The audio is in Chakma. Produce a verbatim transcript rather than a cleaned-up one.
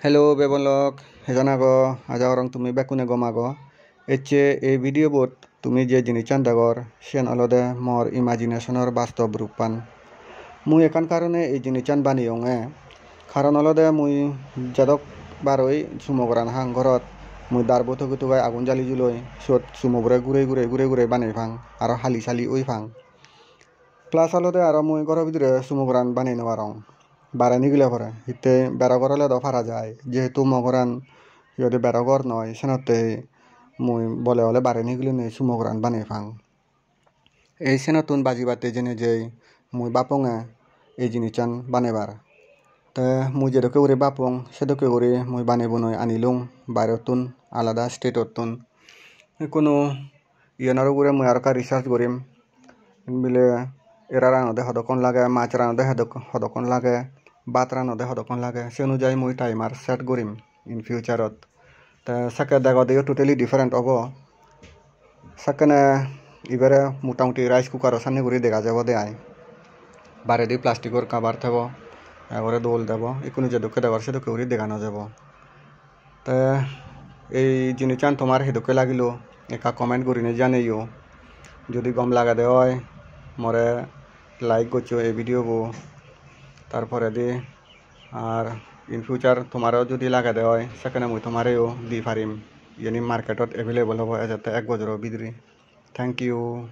Hello bebon lok, hejan ago? Aja gorong tumi bekkune gom ago. Ecche ei video bot tumi je jinissan degor, siyen olode mor imagination-or bastob ruppan. Mui ekkan karone ei jinissan baneyonge, karon olode mui jedok baroi sumo goran hang gorot, mui darbo togi togai agun jali juloi, siyot sumobore gurei gurei gurei gurei banei pang, aro hali sali oi pang. Plus olode aro mui goro bidire sumo goran banei no parong. Bare nigile pore, hittey bero gor ole do para jai. Jehetu mo goran iyot bero gor noi, senottey mui bole ole bare nigilinei sumo goran banei pang. Ei senottun bajibattey jeinei jei mui bapponge ei jinissan banebar. Te mui jedokke guri bappong, sedokke guri mui banei bunei anilung bairettun, alada state-ottun. Ikkunu iyenor ugure mui aro ekka research gurim. Bile era ranode hodokkon lage, mach ranode hodok-, hodokkon lage, bhat ranode hodokkon lage, se onujai mui timer set gurim in future-ot. Te sekke degodeyo totally different obo. Sekkene ibere motamuti rice cooker-o sanne guri dega jebode ai. Baredi plastic-or cover thebo, ekkore dol debo, ikkunu jedokke degor sedokke guri dega no jebo. Te ei jinissan tomar hedokke lagilo, ekka comment gurinei janeyo. Jodi gom lagede oi, more like goccho ei video bo. Tar poredi ar in future tomaro jodi lagede oi, sekkene mui tomareyo di parim. Iyeni market-ot available obo ejette ek bojoro bidire. Thank you.